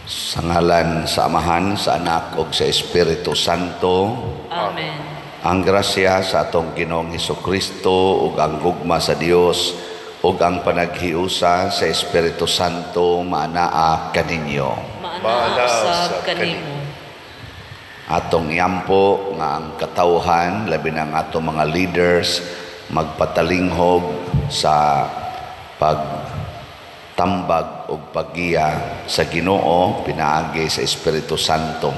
Sa ngalan sa Amahan, sa Anak ug sa Espiritu Santo. Amen. Ang grasya sa atong Ginoong Hesukristo ug ang gugma sa Dios ug ang panaghiusa sa Espiritu Santo maanaa kaninyo. Maanaa usab kanimo. Atong iampo nga ang katawhan, labi na ang atong mga leaders, magpatalinghog sa pagtambag ug paggiya sa Ginoo pinaagi sa Espiritu Santo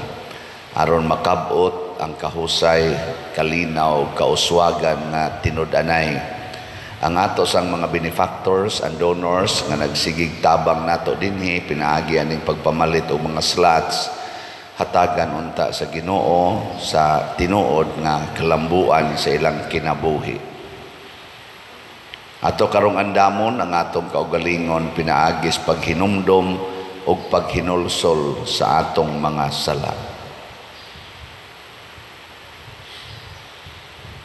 aron makabot ang kahusay, kalinaw, kauswagan nga tinud-anay. Ang ato sang mga benefactors and donors nga nagsigig tabang nato dinhi pinaagi aning pagpamalit og mga slots, hatagan unta sa Ginoo sa tinuod nga kalambuan sa ilang kinabuhi. Ato karong andamon ang atong kaugalingon pinaagis paghinumdom ug paghinulsol sa atong mga sala.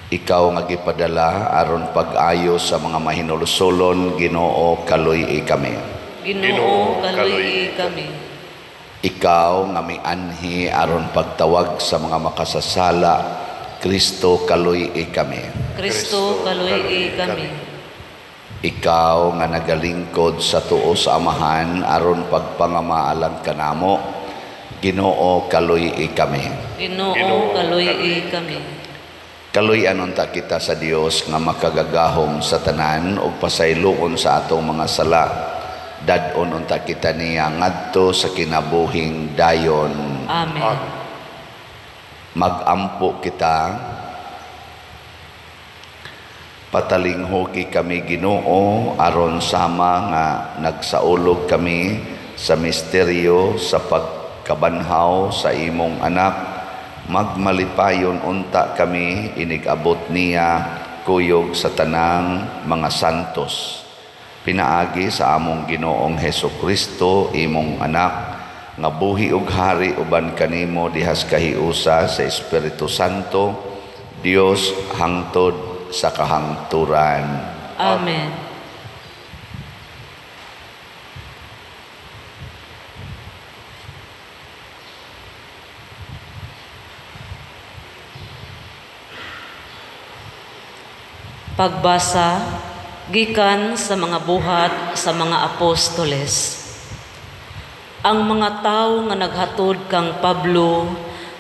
Ikaw nga gipadala aron pag-ayo sa mga mahinulsolon, Ginoo, kaluy-i kami. Ginoo, kaluy-i kami. Ikaw nga mianhi aron pagtawag sa mga makasasala, Kristo, kaluy-i kami. Kristo, kaluy-i kami. Ikaw nga nagalingkod sa tuo sa Amahan aron pagpangamaalang kanamo, Ginoo, kaluy-i kami. Ginoo, kaluy-i kami. Kaluy-an unta kita sa Dios nga makagagahom sa tanan ug pasayloon sa atong mga sala. Dad-on unta kita niya ngadto sa kinabuhing dayon. Amen. Magampo kita. Patalinghugi kami, Ginoo, aron sama nga nagsaulog kami sa misteryo sa pagkabanhaw sa imong anak. Magmalipayon unta kami inig-abot niya kuyog sa tanang mga santos. Pinaagi sa among Ginoong Hesukristo, imong anak, nga buhi ug hari uban kanimo dihas kahiusa sa Espiritu Santo, Dios hangtod sa kahangturan. Amen. Pagbasa gikan sa mga buhat sa mga apostoles. Ang mga tawo nga naghatod kang Pablo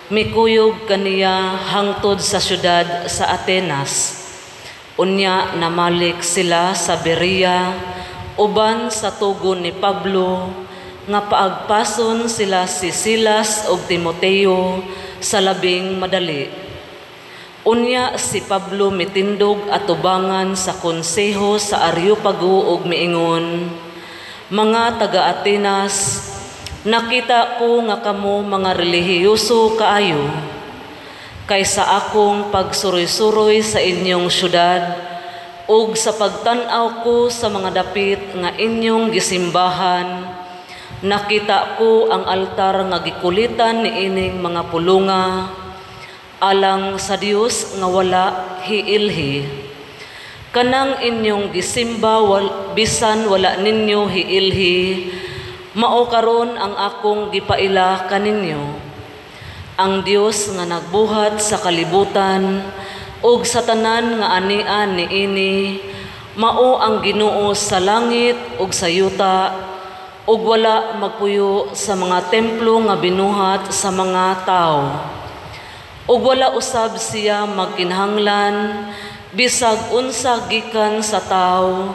mikuyog kaniya hangtod sa syudad sa Atenas. Unya namalik sila sa Berea uban sa tugon ni Pablo nga paagpason sila si Silas ug Timoteo sa labing madali. Unya si Pablo mitindog atubangan sa konseho sa Areopago ug miingon, "Mga taga-Atenas, nakita ko nga kamo mga relihiyoso kaayo. Kay sa akong pagsuroy-suroy sa inyong syudad ug sa pagtan-aw ko sa mga dapit nga inyong gisimbahan, nakita ko ang altar nga gikulitan niining mga pulunga alang sa Dios nga wala hiilhi. Kanang inyong gisimba bisan wala ninyo hiilhi, mao karon ang akong gipaila kaninyo. Ang Dios nga nagbuhat sa kalibutan ug sa tanan nga anian niini, mao ang Ginoo sa langit ug sa yuta, ug wala magpuyo sa mga templo nga binuhat sa mga tawo. Ug wala usab siya magkinahanglan bisag unsa gikan sa tawo,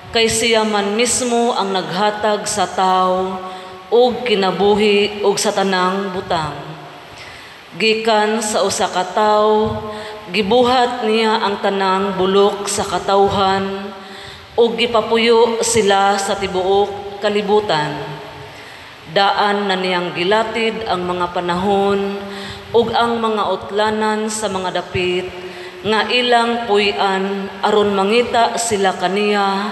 kay siya man mismo ang naghatag sa tawo ug kinabuhi ug sa tanang butang. Gikan sa usa ka tawo, gibuhat niya ang tanang bulok sa katawhan ug gipapuyo sila sa tibuok kalibutan. Daan na niyang gilatid ang mga panahon ug ang mga utlanan sa mga dapit nga ilang puy-an aron mangita sila kaniya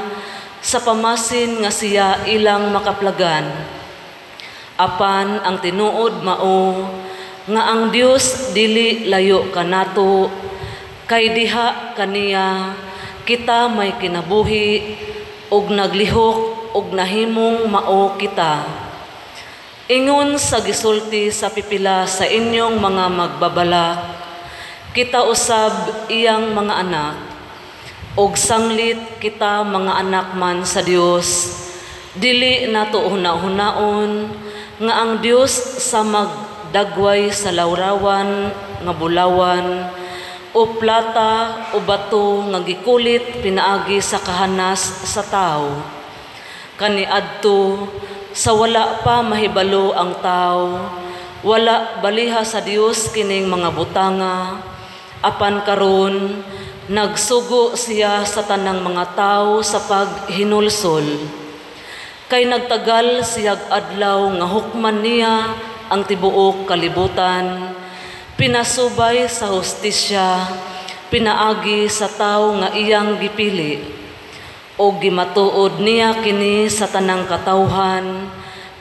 sa pamasin nga siya ilang makaplagan. Apan ang tinuod mao nga ang Dios dili layo kanato, kay diha kaniya kita may kinabuhi ug naglihok ug nahimong mao kita. Ingon sa gisulti sa pipila sa inyong mga magbabalak, kita usab iyang mga anak, og sanglit kita mga anak man sa Dios, dili nato huna-hunaon nga ang Dios sa magdagway sa lawrawan nga bulawan o plata o bato nga gikulit pinaagi sa kahanas sa tao. Kaniadto sa wala pa mahibalo ang tao, wala baliha sa Dios kining mga butanga, apan karon nagsugo siya sa tanang mga tao sa paghinulsol. Kay nagtagal siyag adlaw nga hukman niya ang tibuok kalibutan, pinasubay sa hustisya, pinaagi sa tao nga iyang gipili, o gimatuod niya kini sa tanang katawhan,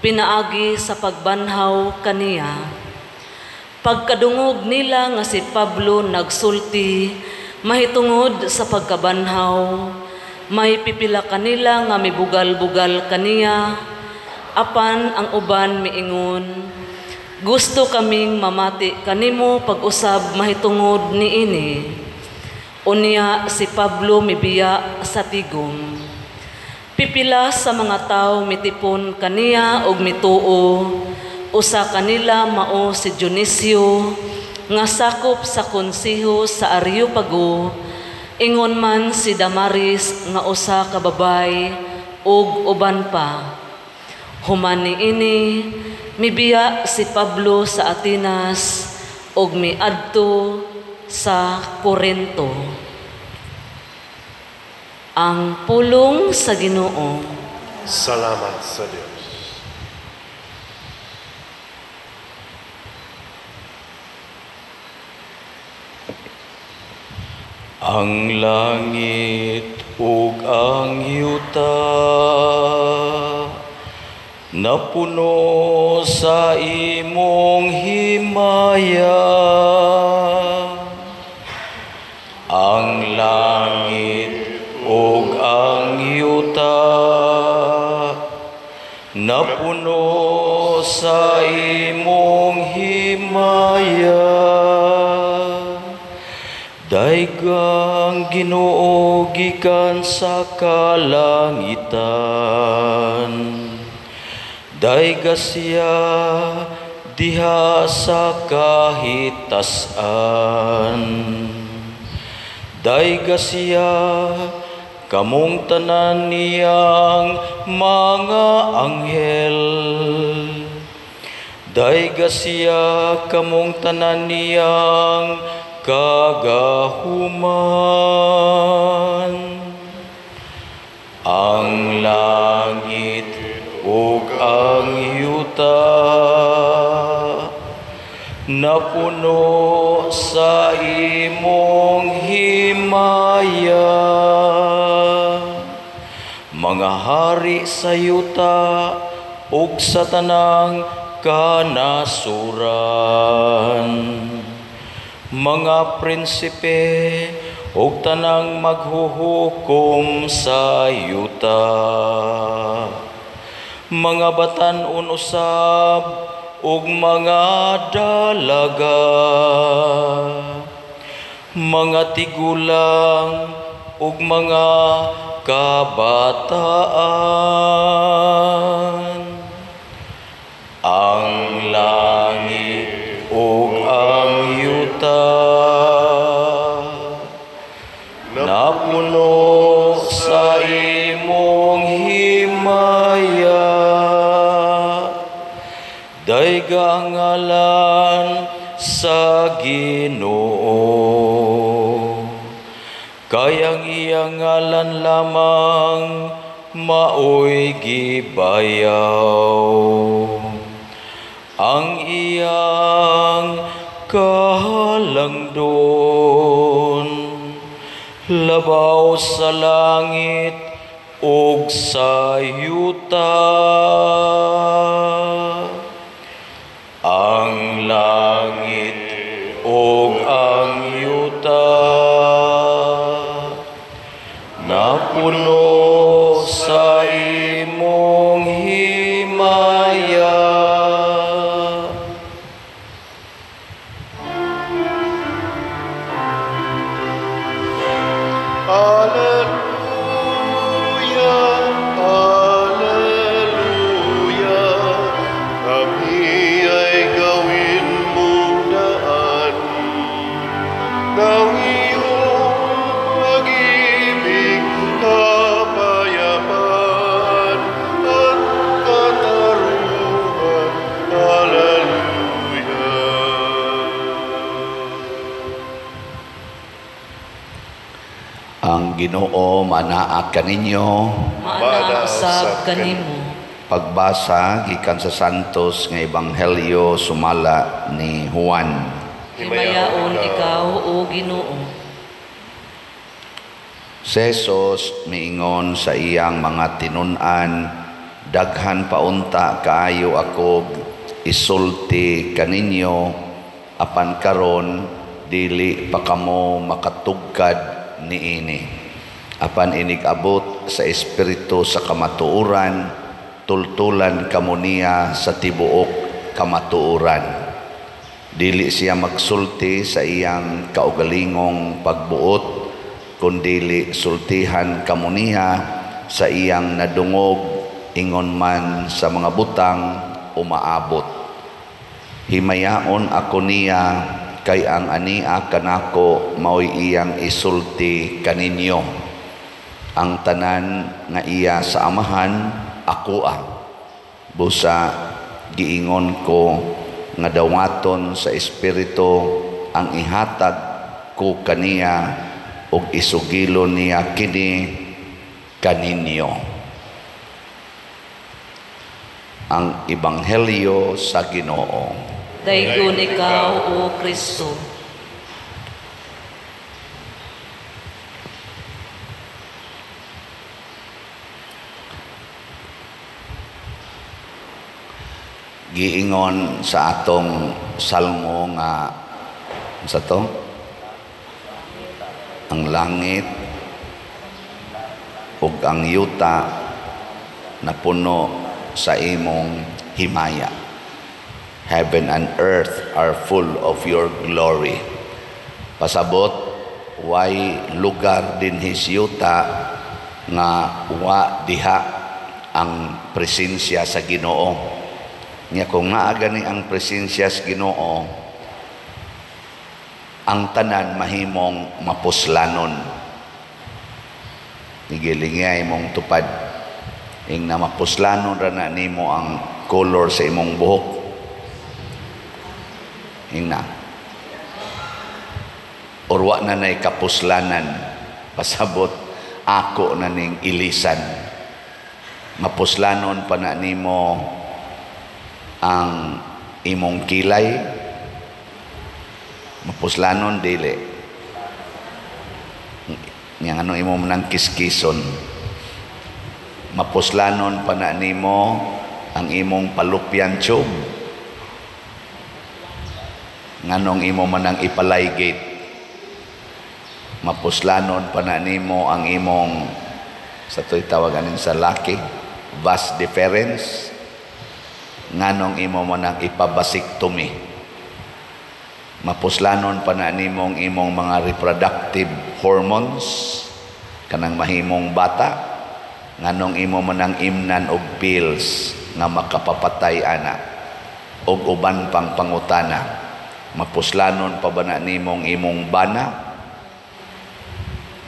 pinaagi sa pagbanhaw kaniya. Pagkadungog nila nga si Pablo nagsulti mahitungod sa pagkabanhaw, may pipila kanila nga mibugal-bugal kaniya, apan ang uban miingon, gusto kaming mamati kanimo pag-usab mahitungod niini. Unya si Pablo mibiya sa tigom. Pipila sa mga tao mitipon kaniya og mituo, usa kanila mao si Dionisio nga sakop sa konseho sa Areopago, ingon man si Damaris nga usa ka babay ug uban pa. Human niini, mibiya si Pablo sa Atenas ug miadto sa Corinto. Ang pulong sa Ginoo. Salamat sa Dios. Ang langit ug ang yuta napuno sa imong himaya. Ang langit ug ang yuta napuno sa imong himaya. Daygang Ginoo gikan sa kalangitan, dayga siya diha sa kahitasan. Dayga siya kamong tanan niyang mga anghel. Dayga siya kamong tanan niyang kagahuman. Ang langit ug ang yuta napuno sa imong himaya. Mga hari sa yuta ug sa tanang kanasuran, mga prinsipe ug tanang maghuhukom sa yuta, mga batan-on usab ug mga dalaga, mga tigulang ug mga kabataan. Ang langit ug ang yuta napuno sa imong himaya. Dayga ang ngalan sa Ginoo, kay ang iyang ngalan lamang maoy gibayaw. Ang iyang kahalangdon labaw sa langit ug sa yuta. Ang langit ug ang yuta napuno sa imong himaya. Ang Ginoo manaa kaninyo. Maana usab kanimo. Pagbasa gikan sa Santos nga Ebanghelyo sumala ni Juan. Himayaon ikaw, o Ginoo. Si Jesus miingon sa iyang mga tinun-an, daghan paunta kaayo ako isulti kaninyo, apan karon dili pa kamo makatugkad niini. Apan inig-abot sa Espiritu sa kamatuoran, tultulan kamo niya sa tibuok kamatuoran. Dili siya magsulti sa iyang kaugalingong pagbuot, kundili sultihan kamo niya sa iyang nadungog, ingon man sa mga butang umaabot. Himayaon ako niya, kay ang ania kanako maoy iyang isulti kaninyo. Ang tanan nga iya sa Amahan akoa. Busa giingon ko nga dawaton sa Espiritu ang ihatag ko kaniya ug isugilon niya kini kaninyo. Ang Ebanghelyo sa Ginoo. Daygon ikaw, O Kristo. Giingon sa atong salmo nga sa to, ang langit ug ang yuta napuno sa imong himaya. Heaven and earth are full of your glory. Pasabot, way lugar dinhi sa yuta nga wa diha ang presensya sa Ginoo. Nya kung naa gani ang presensya sa Ginoo, ang tanan mahimong mapuslanon. Nigilingay imong tupad. Ing na mapuslanon ra na nimo ang color sa imong buhok. Ing na. Or wa na nay kapuslanan. Pasabot, ako na ning ilisan. Mapuslanon pa na nimo ang imong kilay. Mapuslanon dili. Yang ano imo manang kiskison. Mapuslanon pa na nimo ang imong palupyan tube. Nganong imo manang ipalaygate. Mapuslanon pa na nimo ang imong, sa to'y tawag anin sa laki, vas deferens. Nganong imo manang ipabasiktomy. Mapuslanon pa na nimo ang imong mga reproductive hormones, kanang mahimong bata. Nganong imo manang imnan og pills nga makapapatay ana og uban pang pangutana. Mapuslanon pa ba na nimo ang imong bana?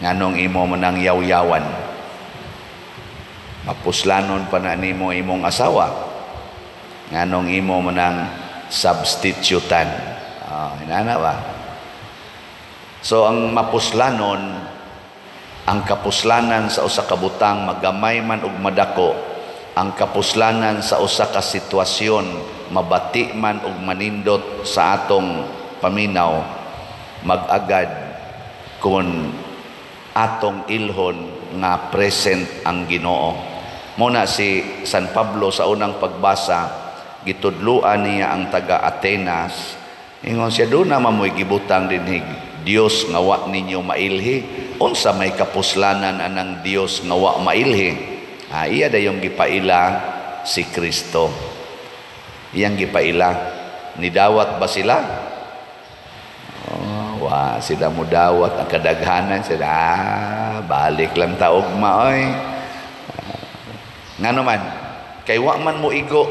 Nganong imo manang yawyawan? Mapuslanon pa na nimo imong asawa? Nganong imo manang substitutan? Inana ba? So ang mapuslanon, ang kapuslanan sa usa ka butang magamay man og madako, ang kapuslanan sa usa ka sitwasyon mabati man og manindot sa atong paminaw, mag-agad kun atong ilhon nga present ang Ginoo. Muna si San Pablo sa unang pagbasa, gitudluan niya ang taga Atenas. Ingon siya, doon na mamoy gibutang dinhi Dios nga wa ninyo mailhi. Unsa may kapuslanan anang Dios nga wa mailhi? Iya dayong gipaila si Kristo. Iyang gipaila. Nidawat ba sila? Oh, wa sila mudawat ang kadaghanan sila. Balik lang ta ugma oy. Ngano man, kay wa man mo igo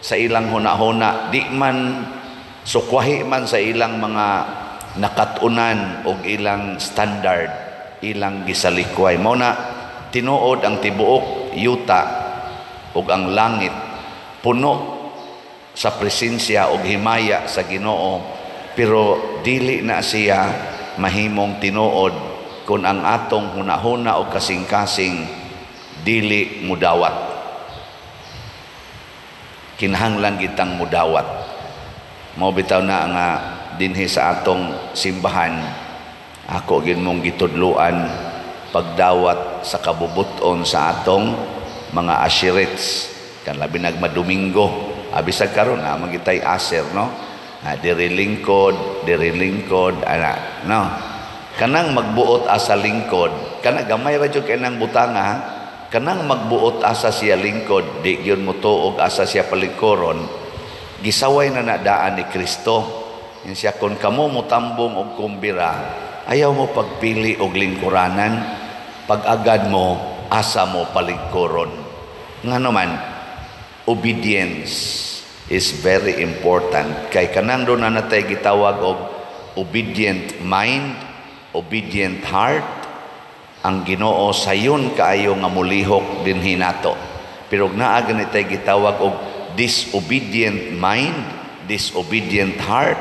sa ilang huna-huna, di man sukwahi man sa ilang mga nakatunan og ilang standard, ilang gisalikway. Mao na tinuod ang tibuok yuta ug ang langit puno sa presensya og himaya sa Ginoo, pero dili na siya mahimong tinuod kung ang atong hunahuna o kasing-kasing dili mudawat. Kinahanglan kitang mudawat. Mao bitaw na nga dinhi sa atong simbahan ako gin mong gitudluan pagdawat sa kabubuton sa atong mga ashirits kan labi nagmadomingo abisag karon na magitay aser, no? Diri lingkod ana, no? Kanang magbuot asa lingkod, kana gamay ra jud kay nang butanga, kanang magbuot asa siya lingkod, di gyud mo tuog asa siya palingkoron, gisaway na nadaan ni Kristo. Yan siya, kung kamo motambong og kumbira, ayaw mo pagpili og lingkuranan, pag-agad mo, asa mo palingkuron. Nga naman, obedience is very important. Kay kanang doon na natay gitawag og obedient mind, obedient heart, ang Ginoo sayon kaayo nga mulihok dinhi nato. Pero naa ganitay gitawag og disobedient mind, disobedient heart,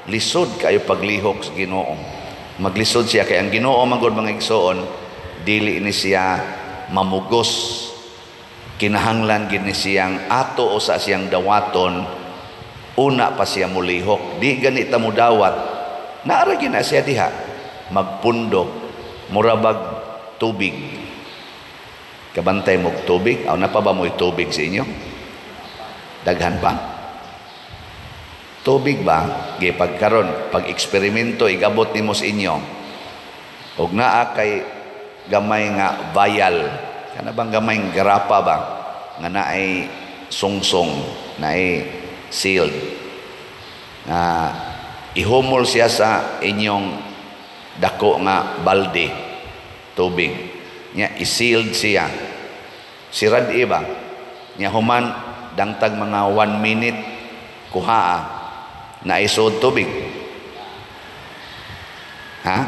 lisod kaayo paglihok sa Ginoo. Maglisod siya kay ang Ginoo man gud, mga igsoon, dili ni siya mamugos. Kinahanglan gid ni siyang ato o sa siyang dawaton, una pa siya mulihok. Di gani ta mudawat, naara gyud na siya diha magpundo, murabag tubig. Kabantay mo tubig, aw na pa ba mo'y tubig sa inyo? Daghan pa. Tubig ba? Gi pagkaron, pag eksperimento igabot nimo sa inyo. Og naa kay gamay nga vial, kana bang gamay garapa ba nga naay sungsong, naay sealed. Ihumol siya sa inyong dako nga balde tubig. Nya i-sealed siya. Sirad iba. Nya human dangtag mga 1 minute kuhaa na isod tubig. Ha?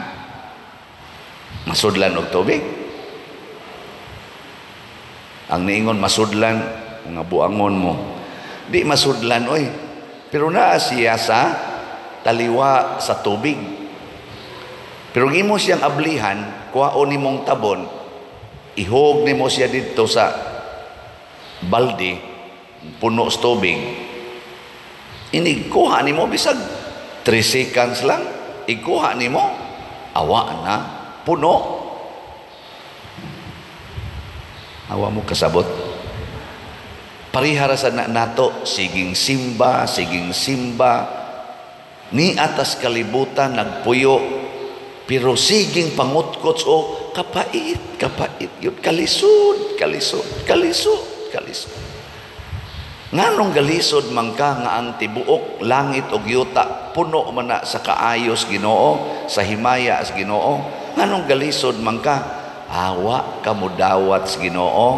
Masudlan og tubig? Ang niingon masudlan, mga buangon mo. Di masudlan oy. Pero naa siya sa taliwa sa tubig. Pero imo siyang ablihan, kuhaon nimong tabon, ihog nimo siya didto sa balde, puno sa tubig. Inigkuha nimo bisag 3 seconds lang, ikuha nimo, awa na, puno. Awa mo kasabot. Parihara sa nato, siging simba, siging simba, ni atas kalibutan nagpuyo, pero siging pangutkot o kapait, kapait yun, kalisod, kalisod, kalisod, kalisod. Nganong galisod man ka nga ang tibuok langit og yuta puno man na sa kaayos Ginoo, sa himaya sa Ginoo? Nganong galisod man ka, awa ka modawat sa Ginoo?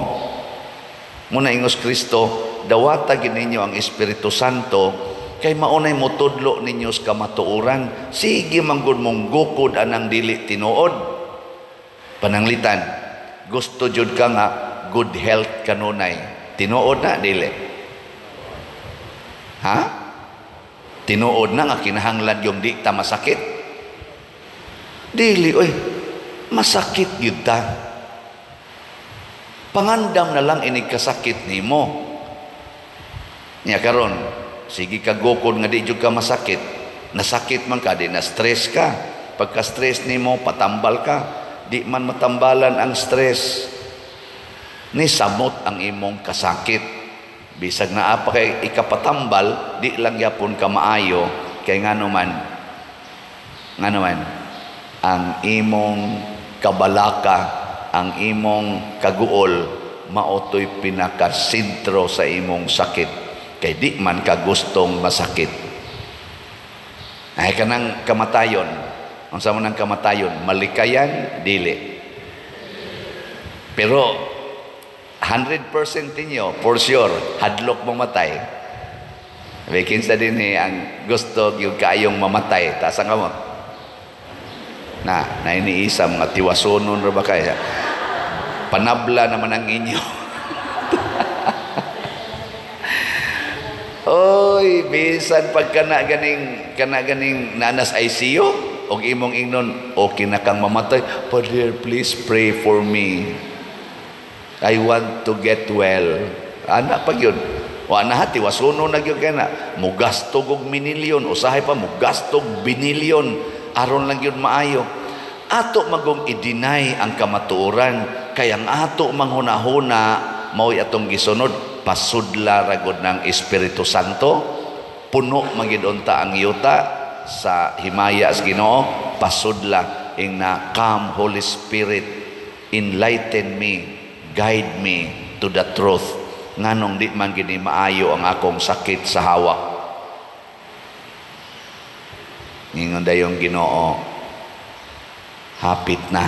Muna ingos Kristo, dawata gid ninyo ang Espiritu Santo kay maunay motudlo ninyo sa kamatuoran. Sige man gud mong gukod anang dili tinuod. Pananglitan, gusto jud ka nga good health kanunay. Tinuod na dili? Ha? Tinuod na nga kinahanglan yung di ta masakit? Dili oy, masakit gyud ta. Pangandam na lang inig kasakit nimo. Nya karon, sige ka gukod nga di jud ka masakit. Nasakit man ka, di na stress ka. Pagka stress nimo, patambal ka. Di man matambalan ang stress. Ni samot ang imong kasakit. Bisag naa pa kay ikapatambal, di lang yapon ka maayo kay ngano man ang imong kabalaka, ang imong kaguol maotoy pinakasentro sa imong sakit kay di man ka gustong masakit. Ay kanang kamatayon, unsa man ang kamatayon, malikayan dili. Pero 100% ninyo, for sure, hadlok mamatay. May kinsa din eh, ang gusto yung kaayong mamatay. Taas ang kamot. Na, nainiisa, mga tiwasonon ra ba kaya? Panabla naman ang inyo. Oy, bisan pag kana ganing nanas ICU, Og imong ingnon, okay na kang mamatay. Father, please pray for me. I want to get well. Ana pa gyud. Wa na hati wasuno na gyud kay na. Mugasto og minilyon, usahay pa mugasto og binilyon aron lang gyud maayo. Ato magong i-deny ang kamatuoran kay ang ato manghunahuna mao'y atong gisunod, pasudla ra gud ng Espiritu Santo. Puno man gyud unta ang yuta sa himaya sa Ginoo, pasudla ing na, "Come Holy Spirit, enlighten me, guide me to the truth. Nganong di man gini maayo ang akong sakit sa hawak?" Ingon dayong Ginoo, hapit na.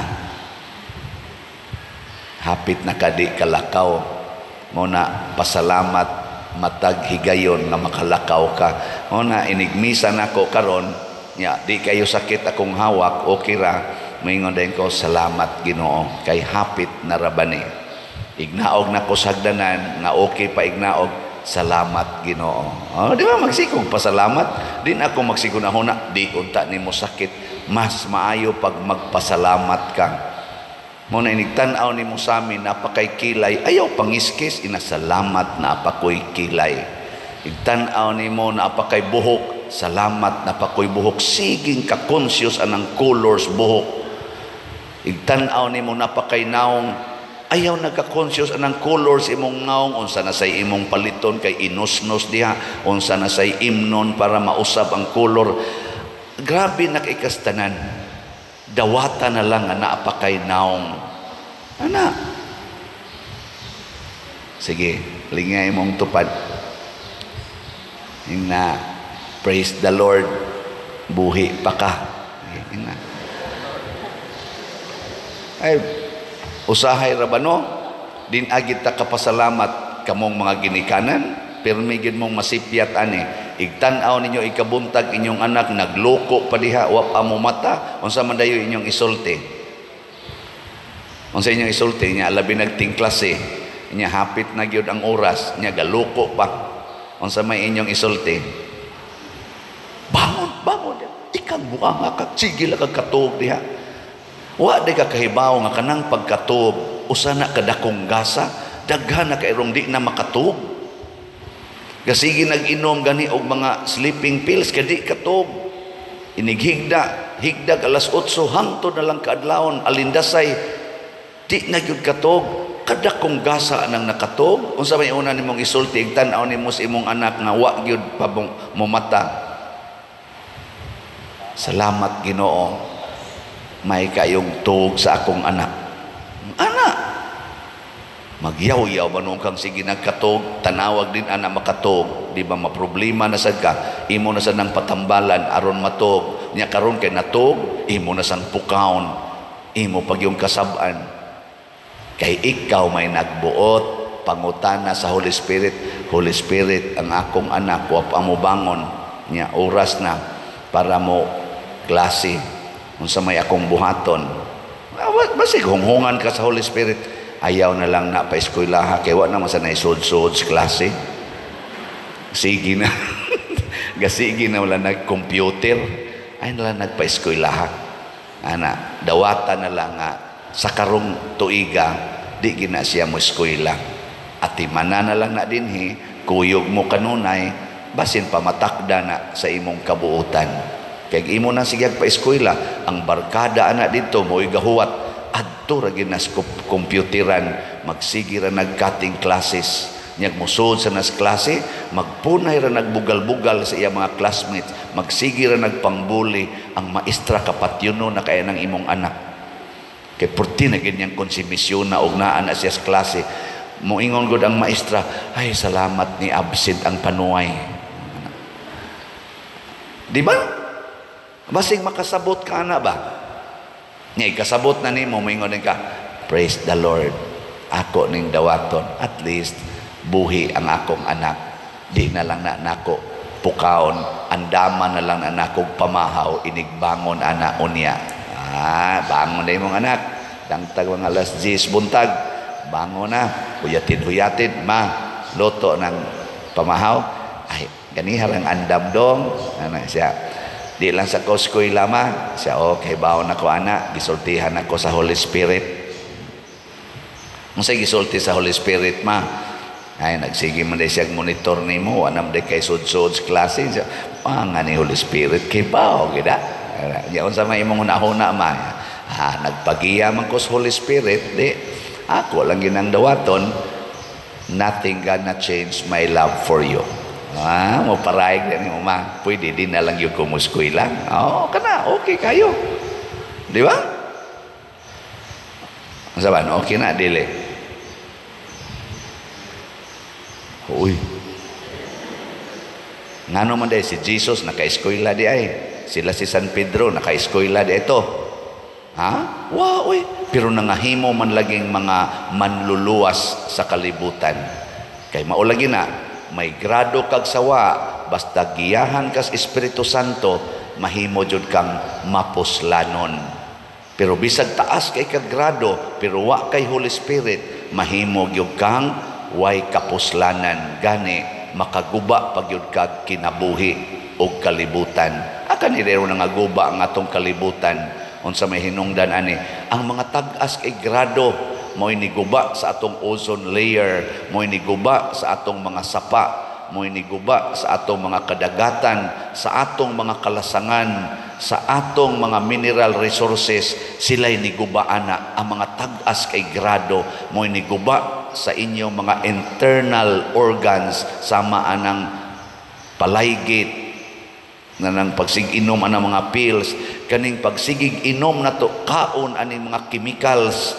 Hapit na kadi kalakaw. Mo na pasalamat matag higayon nga makalakaw ka. Mo na inigmisa nako karon, nya di kayo sakit akong hawak, okay ra. Moingon dayon ko, "Salamat Ginoo kay hapit na ra bani." Ignaog na ko sa hagdanan nga okay pa ignaog, salamat Ginoo. Oh, di ba magsikog pasalamat? Di na ako magsikog na huna, di unta nimo sakit. Mas maayo pag magpasalamat ka. Mo na inigtan-aw nimo sa amin, napakay kilay, ayaw pangiskis, inasalamat na apakoy kilay. Igtan-aw nimo napakay buhok, salamat napakoy buhok, siging ka-conscious anang colors buhok. Igtan-aw nimo napakay naong, ayaw nagka-conscious anang colors imong naong, unsa na say imong paliton kay inusnos diha, unsa na say imnon para mausab ang color. Grabe na kay kastanan. Dawata na lang nga naapakay naong. Ana. Sige, lingay mong tupad. Ing na, "Praise the Lord, buhi pa ka." Ing na. Ay, usahay ra ba no? Din agit ta kapasalamat kamong mga ginikanan, pirmi gid mong masipyat ani. Igtan-aw ninyo ikabuntag inyong anak nagloko pa diha, wa pa mo mata, unsa man dayo inyong isulti? Unsa inyong isulti nya labi nagtingklase, nya hapit na gyud ang oras, nya galoko pa. Unsa may inyong isulti? Bangon, bangon. Ikang buanga ka, sige lang kag katuog diha. Wa di ka kahibaw nga kanang pagkatuog usa na kadakong gasa, daghan na kairong di na makatuog. Kasige nag-inom gani og mga sleeping pills kay di katuog. Inighigda, higdag alas 8 hangtod na lang kaadlawon alindasay di na gyud katuog. Kadakong gasa nang nakatuog. Unsa may una nimong isulti tan-aw nimo sa imong anak nga wa gyud pa mumata? Salamat Ginoo, may kayong tuog sa akong anak. Anak, magyaw-yaw ba noong kang sige nagkatog, tanawag din anak makatog, di ba maproblema na sad ka, imo na sad ng patambalan aron matog, nya karon kay natog, imo na sang pukaon, imo pag yung kasab-an. Kay ikaw may nagbuot, pangutana sa Holy Spirit, "Holy Spirit, ang akong anak, wa pa mo bangon, nya oras na para mo klase, unsa may akong buhaton?" Basig hunghungan ka sa Holy Spirit, ayaw na lang na pa-eskwelaha, kay wa naman sa naisod-sod sa klase. Sige na. Gasige na wala nag-computer, ay na lang nagpa-eskwelaha. Ana, dawata na lang nga, sa karong tuiga, di gina siya mo eskwela. Atimana na lang na dinhi, kuyog mo kanunay, basin pamatakda na sa imong kabuutan. Kay imo na sige pa-eskwela, ang barkada ana dito mo'y gahuwat, adto ra gyud nas computeran, magsige ra nag-cutting classes. Nyag musod sa nas klase, magpunay ra nagbugal-bugal sa iya mga classmates, magsige ra nagpangbuli, ang maestra kapatyuno na kaya ng imong anak. Kay purti na ganyang konsumisyon na og naa na siya sa klase. Moingon gud ang maestra, "Ay salamat ni absent ang panuay." Di ba? Basig makasabot ka na ba? Nga ikasabot na nimo, moingon din ka, "Praise the Lord, ako ning dawaton, at least buhi ang akong anak. Di na lang na nako pukaon, andama na lang na nako pamahaw, inigbangon ana unya." Ah, bangon na imong anak. Dangtag mga alas 10 buntag, bangon na, huyatin-huyatin, ma, luto ng pamahaw. Ay, ganiha lang andam dong, ana siya. Di lang sa ko eskwela, ma. Siya, okay, baon ako ana, gisultihan ako sa Holy Spirit. Unsay gisulti sa Holy Spirit, ma? Ay, nagsige man day siya monitor nimo, wa nam day kay sud-sud sa klase. Siya, nga ni Holy Spirit kay bao gida. Ya unsa may imong hunahuna, ma? Ah, nagpagiya man ko sa Holy Spirit, di ako lang ginang dawaton, nothing gonna change my love for you. Ah, mo paraig na nimo, ma. Pwede din na lang yung kumuskwela. Oh, kana, okay kayo. Di ba? Unsa ba? Okay na, dili. Uy. Ngano man day si Jesus naka-eskwela di ay. Sila si San Pedro naka-eskwela di ito. Ha? Wow, uy. Pero nangahimo man laging mga manluluwas sa kalibutan. Kay maulagi na, may grado kag sawa, basta giyahan kas Espiritu Santo, mahimo jud kang mapuslanon. Pero bisag taas kay kag grado, pero wa kay Holy Spirit, mahimo gyud kang way kapuslanan. Gani makaguba pagyud kag kinabuhi og kalibutan. Aka ni dero nangaguba ang atong kalibutan. Unsa may hinungdan ani ang mga tag-as kay grado, mo'y niguba sa atong ozone layer, mo'y niguba sa atong mga sapa, mo'y niguba sa atong mga kadagatan, sa atong mga kalasangan, sa atong mga mineral resources, sila'y niguba ana. Ang mga tag-as kay grado mo'y niguba sa inyong mga internal organs, sama anang palaygit na nang pagsiginom anang mga pills, kaning pagsigig inom nato kaon aning mga chemicals,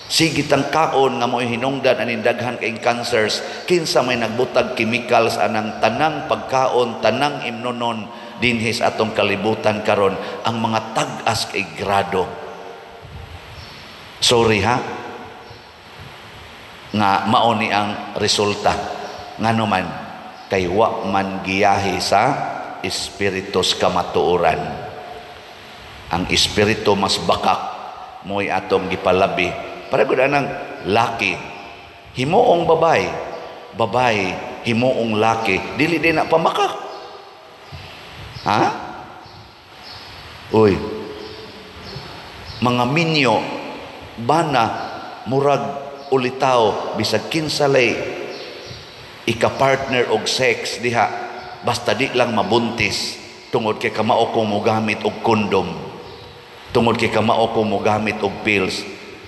sige tang kaon nga mo'y hinungdan aning daghan kaing cancers. Kinsa may nagbutag chemicals anang tanang pagkaon, tanang imnonon dinhi sa atong kalibutan karon, ang mga tag-as kay grado. Sorry ha, nga mao ni ang resulta. Ngano man kay wa man giyahe sa espiritus kamatuoran. Ang espiritu mas bakak mo'y atong gipalabi. Para gud anang laki himuong babay, babay himuong laki, dili din na pamakak. Ha? Uy. Mga minyo bana murag ulitaw, bisag kinsa lay ika-partner og sex diha, basta di lang mabuntis, tungod kay kamao ko mogamit og kondom, tungod kay kamao ko mogamit og pills.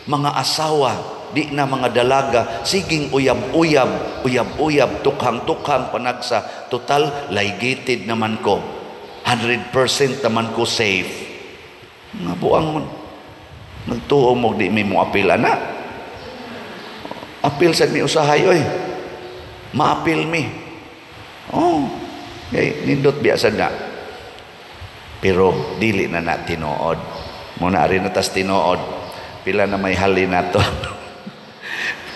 Mga asawa, di na mga dalaga, siging uyab-uyab, uyab-uyab, tukhang-tukhang panagsa, total ligated naman ko, 100% naman ko safe. Nga buang mo, nagtuo mo di mi mo apil ana. Apil sad mi usahay oy. Maapil mi. Oh, kay nindot biya sad na. Pero dili na na tinuod. Muna ari na tas tinuod. Pila na may hali nato.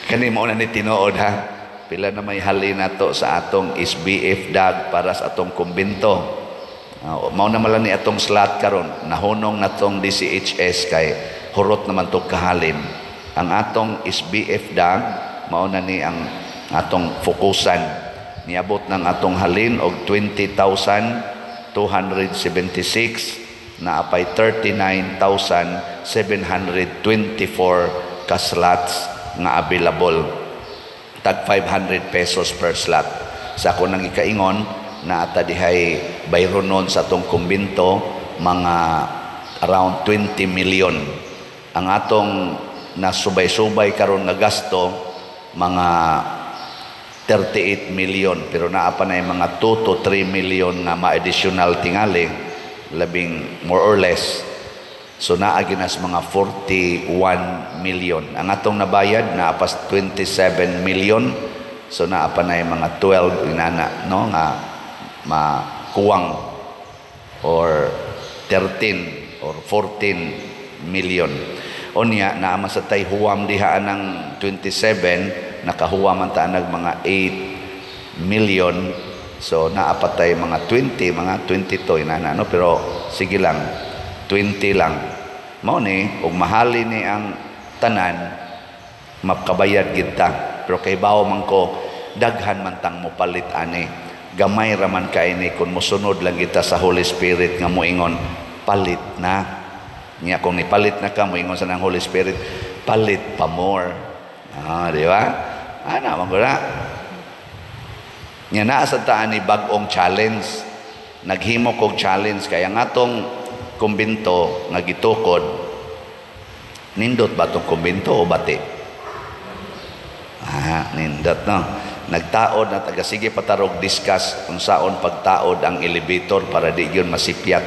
Kani mo na ni tinuod ha. Pila na may hali nato sa atong SBF dag para sa atong kumbento. Mao na man lang ni atong slot karon. Nahunong natong DCHS kay hurot naman to kahalin. Ang atong SBF dag mao na ni ang atong fokusan. Niabot ng atong halin og 20,276 na apay 39,724 ka slots nga available. Tag 500 pesos per slot. Sa ako nang ikaingon na ata dihay bayronon sa atong kumbinto mga around 20 million. Ang atong nasubay-subay karon nga gasto mga 38 million, pero naa pa na yung mga 2 to 3 million nga ma-additional tingali, labing more or less. So naa ginas mga 41 million. Ang atong nabayad naa pas 27 million. So naa pa na yung mga 12 inana, no, nga makuwang or 13 or 14 million. Unya naa man sa tay huwam diha anang 27, nakahuwa man ta nag mga 8 million. So naa pa tay mga 20, mga 22 inana, no, pero sige lang 20 lang. Mao ni og mahali ni ang tanan makabayad gid ta. Pero kay bawo man ko daghan man tang mopalit ani. Gamay raman kay ni kung mosunod lang kita sa Holy Spirit nga moingon palit na. Nya kung nipalit na ka, moingon sa nang Holy Spirit, palit pa more. Ah, di ba? Ana man ko na. Nya naa sa taan ni bag-ong challenge. Naghimo kog challenge kay ang atong kumbinto nga gitukod, nindot ba tong kumbinto o bati? Ah, nindot, no. Nagtaod na taga, sige patarog discuss unsaon pagtaod ang elevator para di gyud masipyat.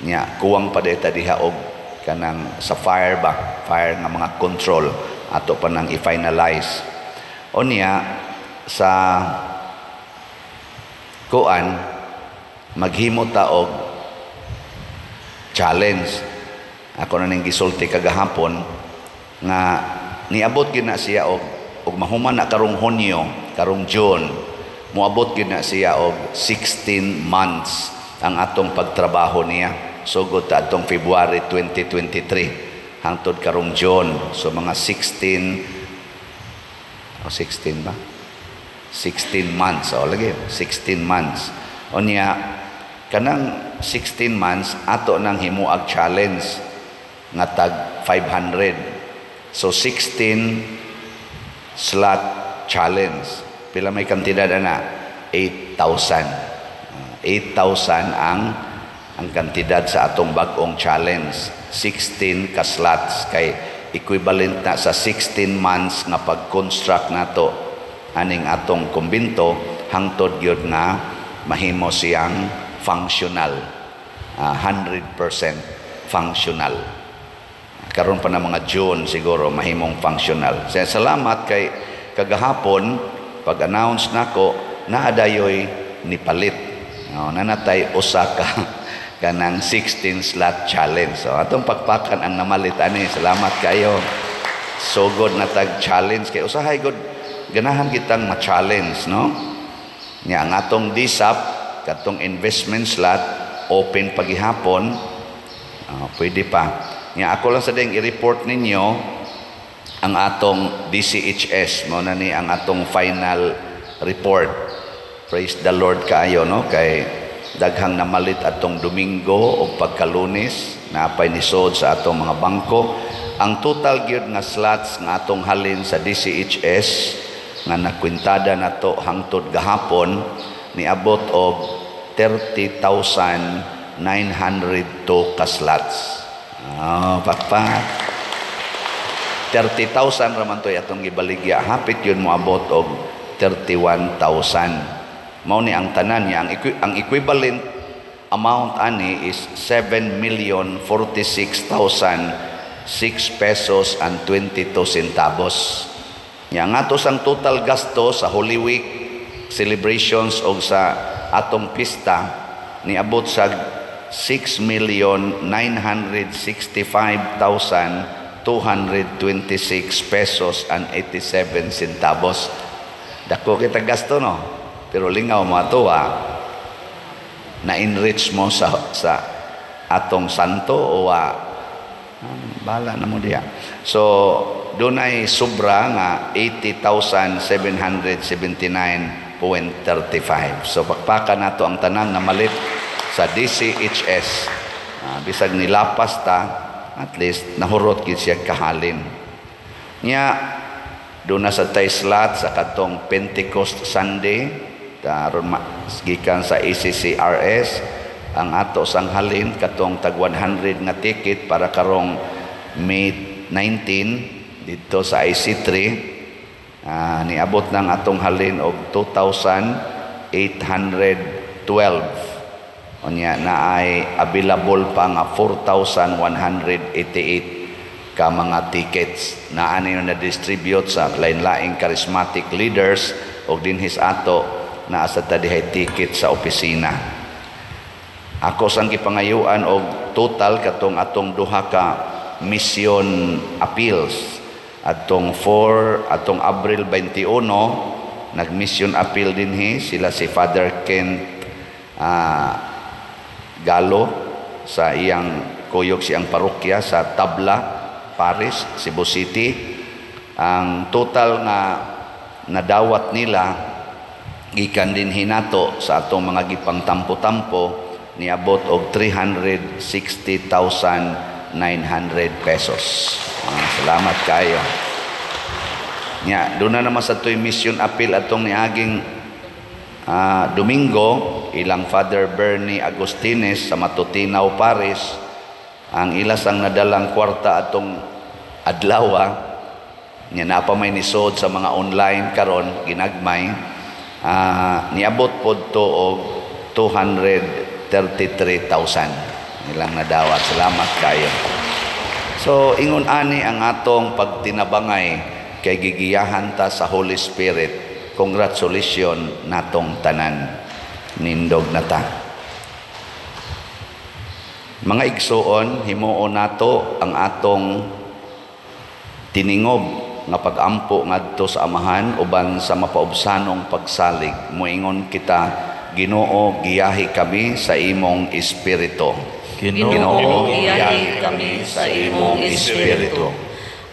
Nya kuwang pa ta diha og kanang sa fire ba, fire nga mga control ato pa nang i-finalize. Unya sa kuan, maghimo ta og challenge. Ako na ning gisulti kagahapon nga niabot gyud na siya og mahuman na karong Hunyo, karong June, moabot gyud na siya og 16 months ang atong pagtrabaho niya. Sugod ta atong February 2023 hangtod karong June. So mga 16 o 16 ba? 16 months. O lagi, 16 months. Unya kanang 16 months ato nang himuag challenge nga tag 500. So 16 slot challenge. Pila may kantidad ana? 8,000. 8,000 ang kantidad sa atong bag-ong challenge. 16 ka slots kay equivalent na sa 16 months nga pag-construct nato aning atong kumbinto hangtod gyud nga mahimo siyang functional, 100% functional. Karon pa na mga June siguro mahimong functional. Salamat kay kagahapon pag-announce nako, naadayoy nipalit. No, nanatay usa ka kanang 16 slot challenge. So atong pakpakan ang namalit ani. Salamat kayo. Sugod na tag challenge kay usahay gud ganahan kitang ma-challenge, no? Nya ang atong DSAP katong investment slot open pagihapon, pwede pa. Nya ako lang sa ding i-report ninyo ang atong DCHS, mao na ni ang atong final report. Praise the Lord kaayo, no, kay daghang namalit atong Domingo o pagkalunes, naapay nisod sa atong mga bangko. Ang total gyud nga slots nga atong halin sa DCHS nga nakwintada nato hangtod gahapon niabot og 30,902 ka slots. Oh, pakpak. 30,000 raman to'y atong gibaligya. Hapit yun moabot og 31,000. Mao ni ang tanan niya. Ang equivalent amount ani is 7,046,006 pesos and 22 centavos. Nya ang ato sang total gasto sa Holy Week celebrations o sa atong pista niabot sa 6,965,226 pesos and 87 centavos. Dako kita gasto, no? Pero lingaw mo ato, na-enrich mo sa atong santo o bala na mo diya. So dunay sobra nga 80,779.35. So pakpakan nato ang tanan na malit sa DCHS. Bisag nilapas ta, at least nahurot gid siya kahalin. Nya doon na sa tay slot sa katong Pentecost Sunday aron gikan sa ACCRS ang ato sang halin katong tag 100 nga ticket para karong May 19 dito sa IC3, niabot ng atong halin og 2,812. Unya na ay available pa nga 4,188 ka mga tickets na ano yung na-distribute sa lain-laing charismatic leaders og dinhis ato naa sa ta dihay ticket sa opisina. Ako sang gipangayuan og total katong atong duha ka mission appeals atong 4 atong Abril 21 nag-mission appeal dinhi sila si Father Kent Galo sa iyang kuyog siyang parokya sa Tabla, Paris, Cebu City. Ang total nga nadawat nila Gikan din hinato sa atong mga gipangtampo-tampo niabot og 360,900 pesos. Salamat kayo. Nya, doon na naman sa to'y mission appeal atong niaging Domingo, ilang Father Bernie Agustines sa Matutinaw, Paris, ang ilas ang nadalang kwarta atong adlaw, nya napa may nisod sa mga online karon ginagmay, niabot pod to og 233,000 nilang nadawat. Salamat kayo. So ingon ani ang atong pagtinabangay kay gigiyahan ta sa Holy Spirit. Congratulations natong tanan, nindog na ta. Mga igsuon, himuon nato ang atong tiningob nga pag-ampo ngadto sa Amahan uban sa mapaubsanong pagsalig. Moingon kita, Ginoo, giyahi kami sa imong espiritu. Ginoo, giyahi kami sa imong espiritu.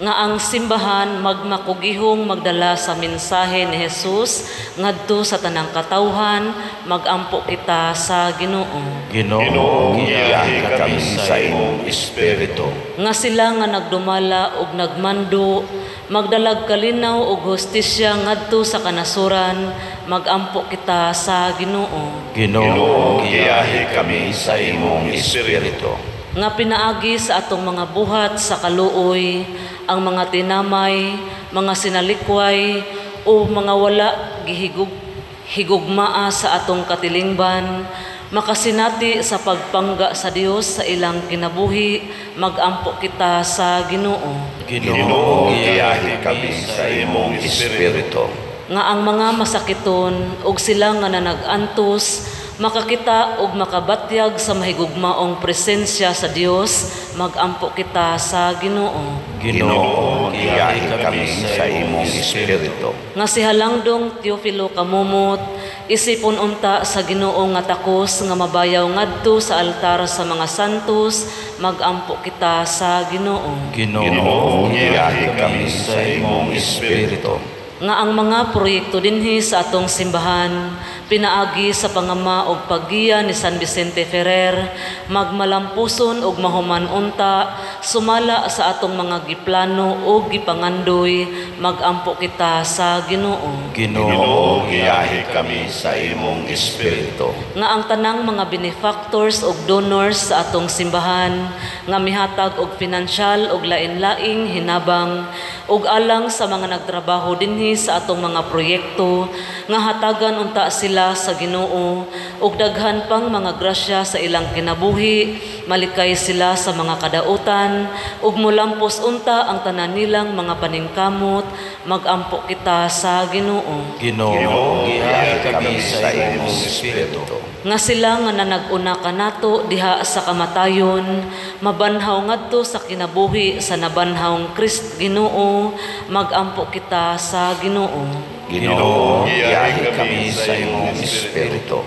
Nga ang simbahan magmakugihong magdala sa mensahe ni Jesus ngadto sa tanang katawhan, magampo kita sa Ginoo. Ginoo, giyahi kami sa imong espiritu. Nga sila nga nagdumala ug nagmando, magdalag kalinaw ug hustisya ngadto sa kanasuran, magampo kita sa Ginoo. Ginoo, giyahi kami sa imong espiritu. Nga pinaagi sa atong mga buhat sa kaluoy, ang mga tinamay, mga sinalikway, o mga wala gihigugmaa sa atong katilingban, makasinati sa pagpangga sa Dios sa ilang kinabuhi, magampo kita sa Ginoo. Ginoo, giyahi kami sa imong espiritu. Nga ang mga masakiton ug sila nga nanag-antos makakita ug makabatyag sa mahigugmaong presensya sa Dios, magampo kita sa Ginoo. Ginoo, giyahi kami sa imong espiritu. Nga si Halangdong Teofilo Kamumot, isipon unta sa Ginoo nga takos nga mabayaw ngadto sa altar sa mga santos, magampo kita sa Ginoo. Ginoo, giyahi kami sa imong espiritu. Nga ang mga proyekto dinhi sa atong simbahan, pinaagi sa pangama og paggiya ni San Vicente Ferrer, magmalampuson og mahuman unta, sumala sa atong mga giplano og gipangandoy, magampo kita sa Ginoo. Ginoo, giyahi kami sa imong espiritu. Nga ang tanang mga benefactors og donors sa atong simbahan, nga mihatag og pinansyal og lain-laing hinabang, og alang sa mga nagtrabaho dinhi sa atong mga proyekto, nga hatagan unta sila sa Ginoo og daghan pang mga grasya sa ilang kinabuhi, malikay sila sa mga kadautan ug molampos unta ang tanan nilang mga paningkamot, magampo kita sa Ginoo. Ginoo, giyahi kami sa imong espiritu. Nga sila nga nanag-una kanato diha sa kamatayon, mabanhaw ngadto sa kinabuhi sa nabanhawng Kristo Ginoo, magampo kita sa Ginoo. Ginoo, giyahi kami sa imong espiritu.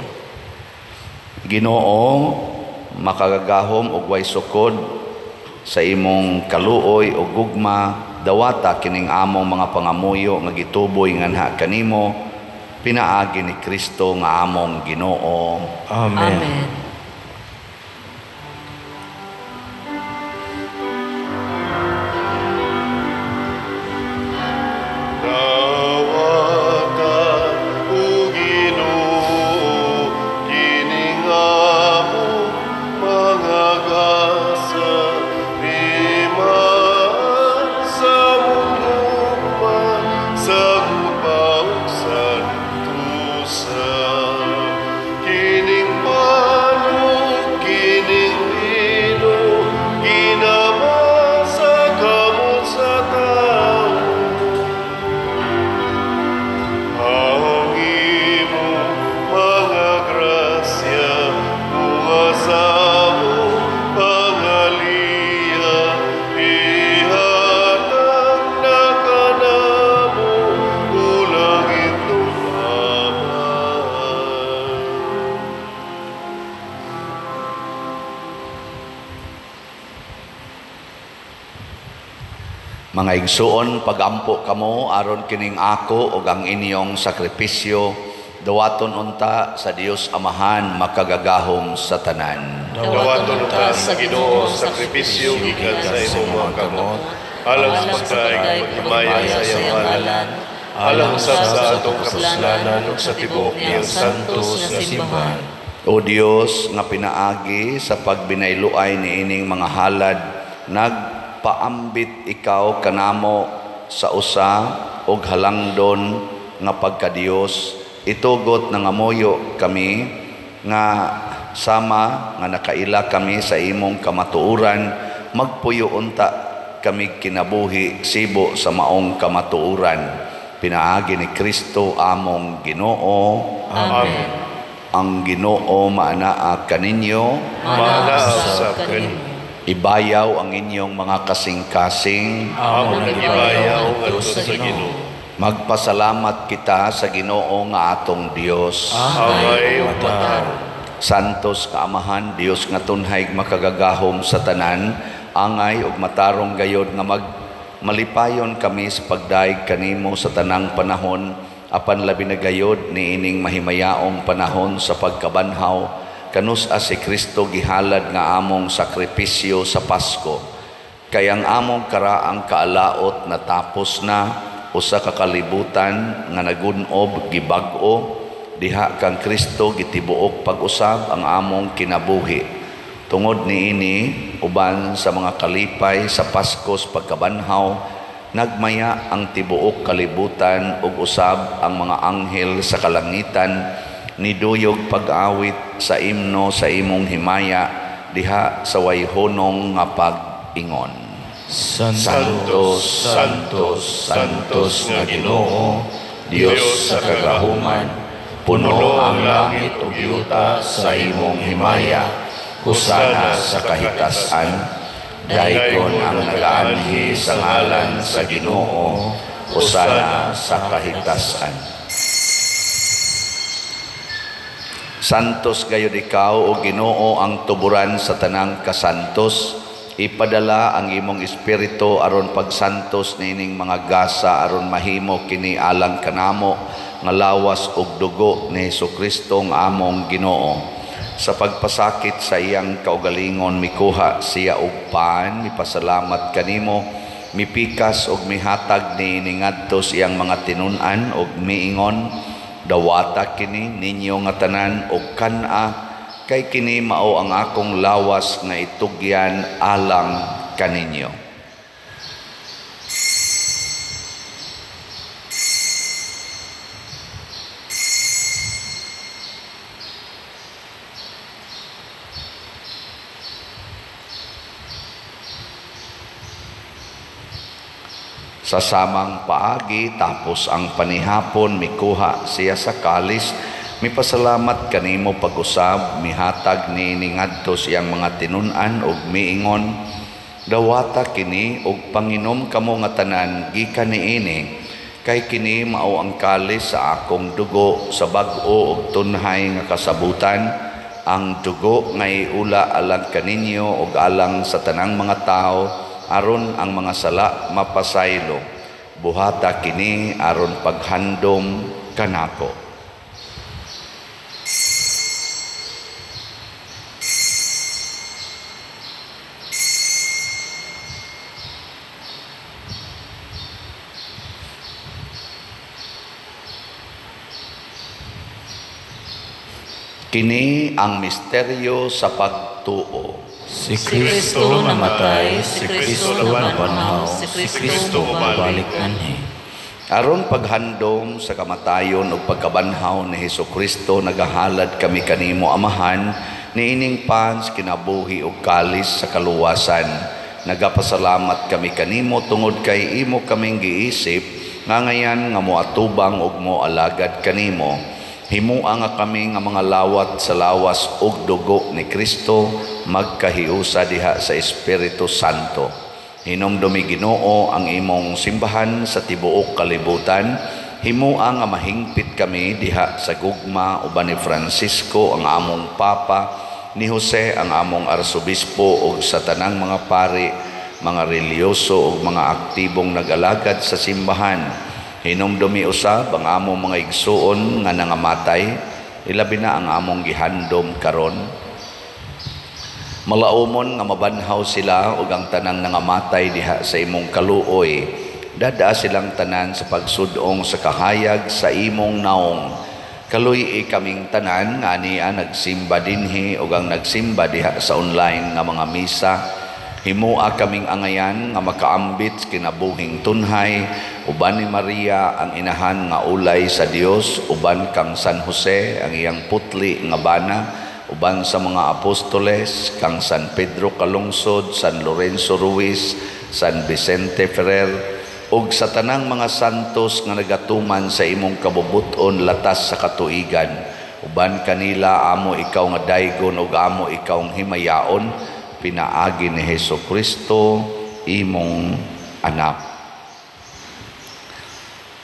Ginoo, makagagahom og way sukod sa imong kaluoy ug gugma, dawata kining among mga pangamuyo nga gituboy nganha kanimo, pinaagi ni Kristo nga among Ginoo. Amen. Amen. Mga igsuon, pagampo kamo aron kining ako ug ang inyong sakripisyo Dawaton unta sa Dios Amahan makagagahom sa tanan. Dawaton unta sa Ginoo ang sakripisyo gikan sa imong mga kamot, alang sa pagdaig paghimaya sa iyang ngalan, alang usab sa atong kapuslanan ug sa tibuok niyang santos nga simbahan. O Dios nga pinaagi sa pagbinayloay niining mga halad, nagpaambit ikaw kanamo sa usa og halangdon nga pagkadios. Itugot nangamuyo kami nga sama nga nakaila kami sa imong kamatuoran, magpuyo unta kami kinabuhi sibo sa maong kamatuoran. Pinaagi ni Kristo among Ginoo. Amen. Ang Ginoo maanaa kaninyo, Maanaa usab kaninyo. Ibayaw ang inyong mga kasing-kasing. Among gibayaw ngadto sa Ginoo. Magpasalamat kita sa Ginoo nga atong Dios. Angay ug matarong. Santos nga Amahan, Dios nga tunhay makagagahom sa tanan, angay ug matarong gayod nga magmalipayon kami sa pagdaig kanimo sa tanang panahon, apan labi na gayod niining mahimayaong panahon sa pagkabanhaw, kanus-a si Kristo gihalad nga among sakripisyo sa Pasko. Kay ang among karaang kaalaot natapos na, usa ka kalibutan nga nagun-ob gibag-o, diha kang Kristo gitibuok pag-usab ang among kinabuhi. Tungod niini, uban sa mga kalipay sa Paskos pagkabanhaw, nagmaya ang tibuok kalibutan ug usab ang mga anghel sa kalangitan, niduyog pag-awit sa imno sa imong himaya diha sa wayhonong nga pag-ingon. Santos, Santos, Santos nga Ginoo, Dios sa kagahuman, puno ang langit ug yuta sa imong himaya. Hosana sa kahitasan. Daygon ang nagaanhi sa ngalan sa Ginoo. Hosana sa kahitasan. Santos gayud ikaw o Ginoo ang tuburan sa tanang kasantos. Ipadala ang imong espiritu aron pagsantos niining mga gasa aron mahimo kini alang kanamo nga lawas ug dugo ni Hesukristo nga among Ginoo. Sa pagpasakit sa iyang kaugalingon mikuha siya og pan, mipasalamat kanimo, mipikas og mihatag niini ngadto sa iyang mga tinun-an og miingon, dawata kini ninyo nga tanan og kan-a, kay kini mao ang akong lawas nga itugyan alang kaninyo. Sa samang paagi, tapos ang panihapon, mikuha siya sa kalis, mipasalamat kanimo pag-usab, mihatag niini ngadto sa iyang mga tinun-an ug miingon, dawata kini ug panginom kamo nga tanan gikan niini, kay kini mao ang kalis sa akong dugo sa bag-o ug tunhay nga kasabutan, ang dugo nga iula alang kaninyo ug alang sa tanang mga tawo, aron ang mga sala mapasaylo. Buhata kini aron paghandom kanako. Kini ang misteryo sa pagtuo. Si Kristo namatay, si Kristo nabanhaw, si Kristo mobalik anhi. Aron paghandom sa kamatayon ug pagkabanhaw ni Hesukristo, nagahalad kami kanimo Amahan niining pans kinabuhi ug kalis sa kaluwasan. Nagapasalamat kami kanimo tungod kay imo kaming giisip nga ngayan nga moatubang ug moalagad kanimo. Himua nga kami nga mga lawat sa lawas ug dugo ni Kristo magkahiusa diha sa Espiritu Santo. Hinumdumi Ginoo ang imong simbahan sa tibuok kalibutan. Himua nga mahingpit kami diha sa gugma uban ni Francisco ang among Papa, ni Jose ang among Arsobispo ug sa tanang mga pari, mga reliyoso ug mga aktibong nag-alagad sa simbahan. Hinumdumi usab ang among mga igsuon nga nangamatay, ilabi na ang among gihandom karon. Malaumon nga mabanhaw sila ug ang tanang nangamatay diha sa imong kaluoy. Dadaa silang tanan sa pagsudong sa kahayag sa imong naong. Kaluy-i kaming tanan nga ania nagsimba dinhi ug ang nagsimba diha sa online nga mga misa. Himua kaming angayan nga makaambit kinabuhing tunhay uban ni Maria ang inahan nga ulay sa Dios, uban kang San Jose ang iyang putli nga bana, uban sa mga apostoles kang San Pedro Calungsod, San Lorenzo Ruiz, San Vicente Ferrer, ug sa tanang mga santos nga nagatuman sa imong kabubut-on latas sa katuigan. Uban kanila amo ikaw nga daygon ug amo ikaw himayaon, pinaagi ni Hesus Kristo imong anak.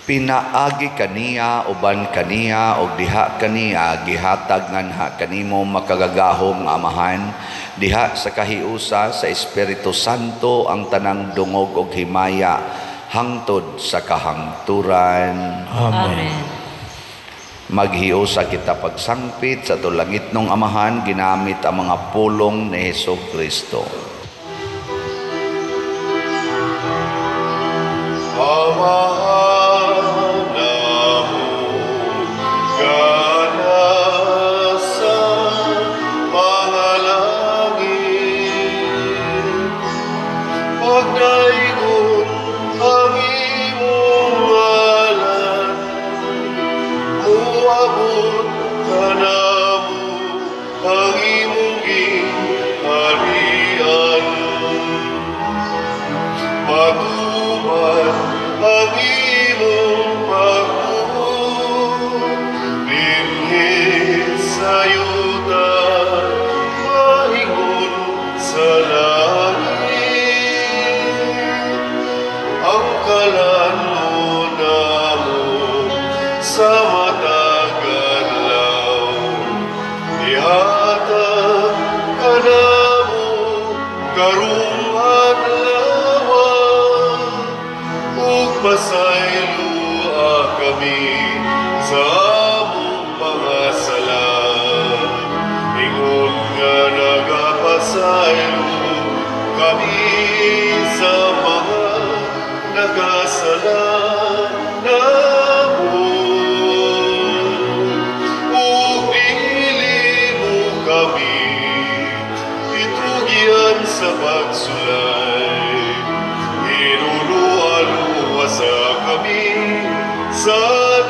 Pinaagi kaniya, uban kaniya, og diha kaniya gihatag nganha kanimo makagagahom nga Amahan, diha sa kahiusa sa Espiritu Santo ang tanang dungog og himaya hangtod sa kahangturan. Amen. Maghiusa kita pagsangpit sa atong langitnong Amahan ginamit ang mga pulong ni Hesus Kristo. Amahan namo nga nasa mga langit, pagdaygon ang imong ngalan, moabot kanamo ang imong gingharian. Matuman ang imong pagbuot dinhi sa yuta, maingon sa langit. Ang kalan-on namo sa matag adlaw, ihatag kanamo karong adlaw, ug pasayloa kami sa among mga sala, ingon nga nagapasaylo kami sa mga nagkasala namo. Ug dili mo kami itugyan sa pagsulay, hinuluan-luwasa kami sa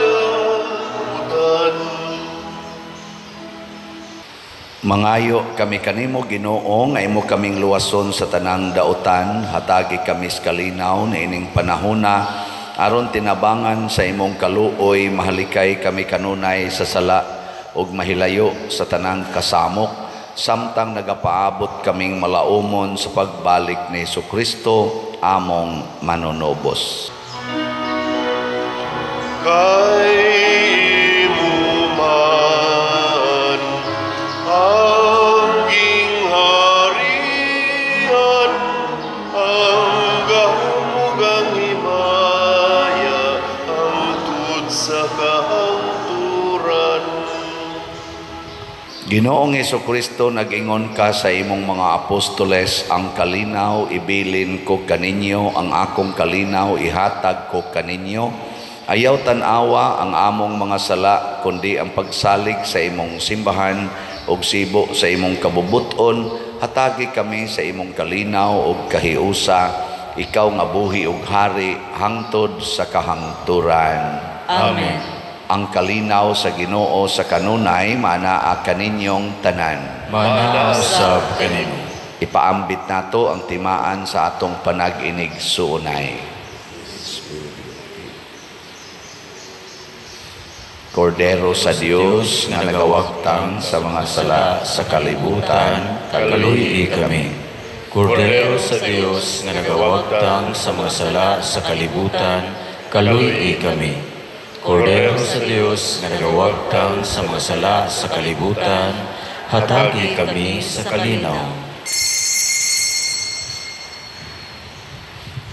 dautan. Mangayo kami kanimo Ginoo nga imo kaming luwason sa tanang dautan, hatagi kami sa kalinaw niining panahona aron tinabangan sa imong kaluoy mahalikay kami kanunay sa sala ug mahilayo sa tanang kasamok, samtang nagapaabot kaming malaumon sa pagbalik ni Hesukristo among manunobos. Kay imo man ang gingharian, ang gahom ug ang himaya, hangtod sa kahangturan. Ginoong Hesukristo, nag-ingon ka sa imong mga apostoles, ang kalinaw ibilin ko kaninyo, ang akong kalinaw ihatag ko kaninyo. Ayaw tan-awa ang among mga sala, kundi ang pagsalig sa imong simbahan ug sibo sa imong kabubuton. Hatagi kami sa imong kalinaw ug kahiusa, ikaw nga buhi ug hari hangtod sa kahangturan. Amen. Ang kalinaw sa Ginoo sa kanunay maanaa kaninyong tanan. Maanaa usab kanimo. Ipaambit nato ang timaan sa atong panag-inig suunay. Kordero sa Dios nga nagawagtang sa mga sala sa kalibutan, kaluy-i kami. Kordero sa Dios nga nagawagtang sa mga sala sa kalibutan, kaluy-i kami. Kordero sa Dios nga nagawagtang sa mga sala sa kalibutan, hatagi kami sa kalinaw.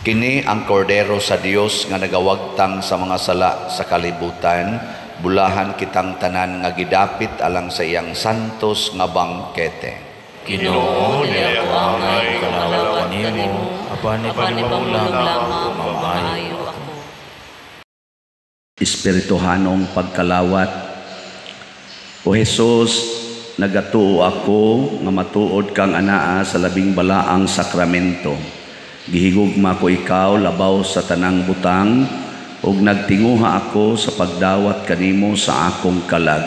Kini ang kordero sa Dios nga nagawagtang sa mga sala sa kalibutan, bulahan kitang tanan nga gidapit alang sa iyang santos nga bangkete. Ginoo, dili ako angay kalawat kanimo, apan ipamulong lamang mamaayo ako. Espirituhanong pagkalawat. O Jesus, nagatuo ako nga matuod kang anaa sa labing balaang sakramento. Gihigugma ko ikaw labaw sa tanang butang, ug nagtinguha ako sa pagdawat kanimo sa akong kalag.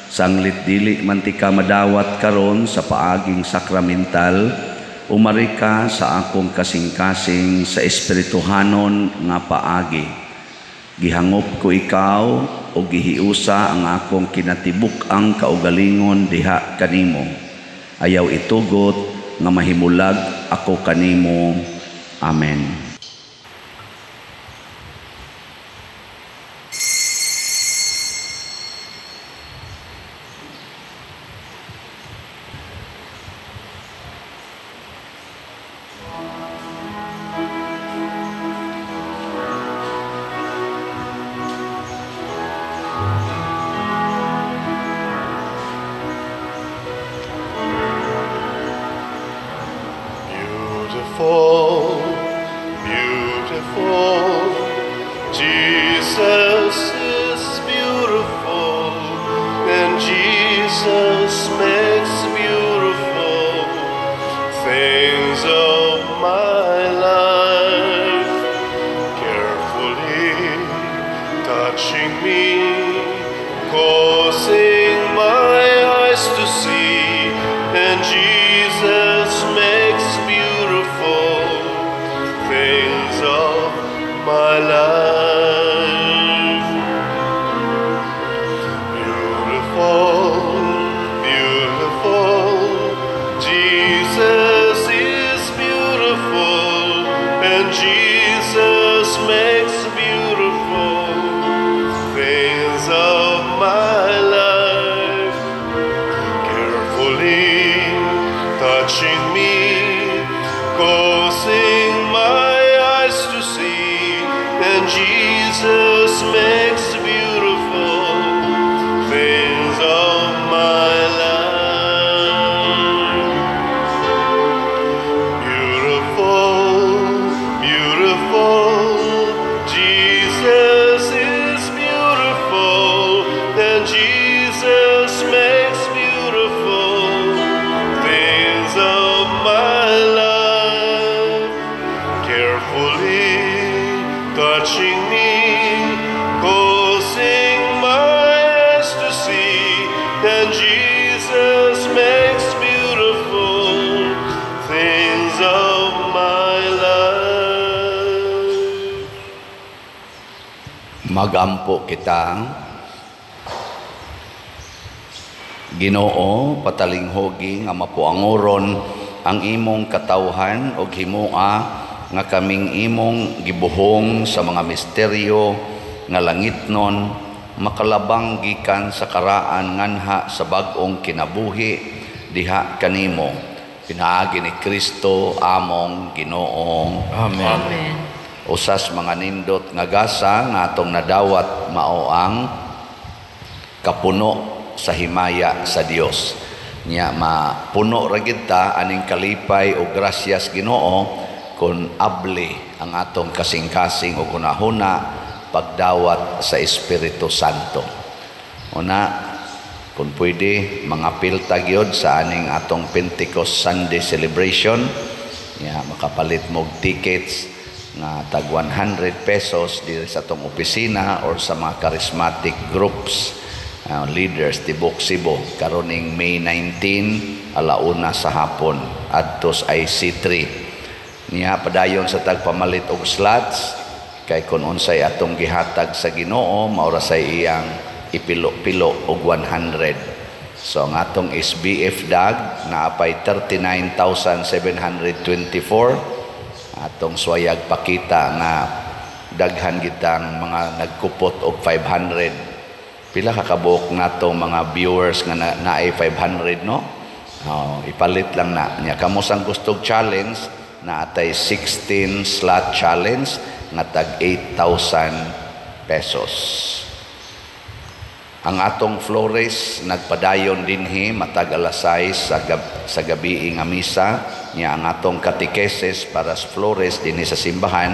Sanglit dili man ti ka madawat karon sa paaging sakramental, umari ka sa akong kasing-kasing sa espirituhanon nga paagi. Gihangop ko ikaw o gihiusa ang akong kinatibuk-ang kaugalingon diha kanimo. Ayaw itugot nga mahimulag ako kanimo. Amen. Beautiful, beautiful, Jesus is beautiful, and Jesus makes beautiful things of my life. Carefully touching me, causing my eyes to see, and Jesus makes beautiful things of my life. Beautiful, beautiful, Jesus is beautiful, and Jesus makes beautiful things of my life. Carefully touching me, causing my eyes to see, and Jesus makes beautiful things of my life. Beautiful, beautiful, Jesus is beautiful, and Jesus makes beautiful things of my life. Carefully touching me, causing my eyes to see, and Jesus makes beautiful things of my life. Magampo kita. Ginoo, patalinghugi nga mapuangoron ang imong katawhan og himoa nga kaming imong gibuhong sa mga misteryo nga langitnon makalabang gikan sa karaan nganha sa bag-ong kinabuhi diha kanimo, pinaagi ni Kristo among Ginoo. Amen. Amen. Usas mga nindot nga gasa nga atong nadawat mao ang kapuno sa himaya sa Dios. Nya mapuno ra gid ta aning kalipay o grasyas Ginoo kun abli ang atong kasing-kasing o gunahuna pagdawat sa Espiritu Santo. Una, kung pwede, mga pilta gyud sa aning atong Pentecost Sunday celebration. Nya makapalit mo og tickets nga tag 100 pesos diri sa atong opisina or sa mga charismatic groups, leaders tibok Cebu karoning May 19 alauna sa hapon adto sa IC3. Niya padayon sa tagpamalit og slots kay kun unsay atong gihatag sa Ginoo mao ra say iyang ipilo-pilo og 100. So ang atong SBF dag naapay 39,724. Atong swayag pakita nga daghan gitang mga nagkupot og 500. Pila ka kabuok nato mga viewers nga naay 500, no? Oh, ipalit lang na. Nya kamo sang gustog challenge, na atay 16 slot challenge nga tag 8,000 pesos. Ang atong flores nagpadayon dinhi matag alas 6 sa gabi nga misa niya. Ang atong katekesis para sa flores dinhi sa simbahan,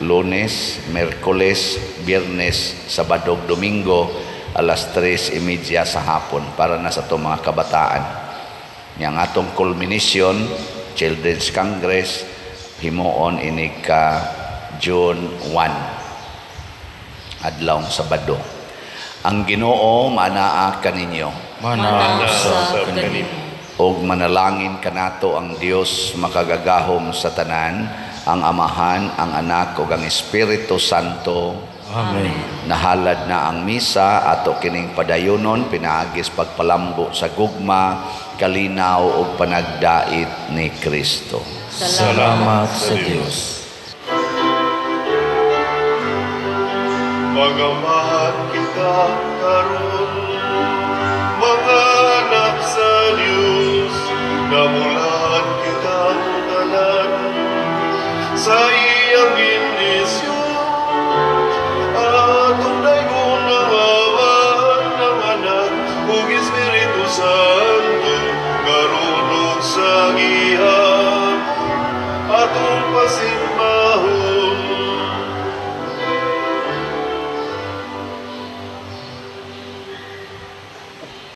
Lunes, Miyerkules, Biyernes, Sabado, Domingo, alas 3:30 sa hapon para na sa atong mga kabataan. Niya ang atong culmination, Children's Congress, himuon ini ka June 1, adlawng Sabado. Ang Ginoo manaa kaninyo. Manaa sa kanimo. Og manalangin kanato ang Dios makagagahom sa tanan, ang Amahan, ang Anak ug ang Espiritu Santo. Amen. Nahalad na ang misa, ato kining padayonon pinaagis pagpalambo sa gugma, kalinaw ug panagdait ni Kristo. Salamat sa Dios. Magamahan kita karon, mga anak sa Dios, namulahan kita tanan sa iyang bendisyon. Atong daygon ang Ama, ang Anak, ug Espiritu Santo, karon ug sa gihapon, atong pasig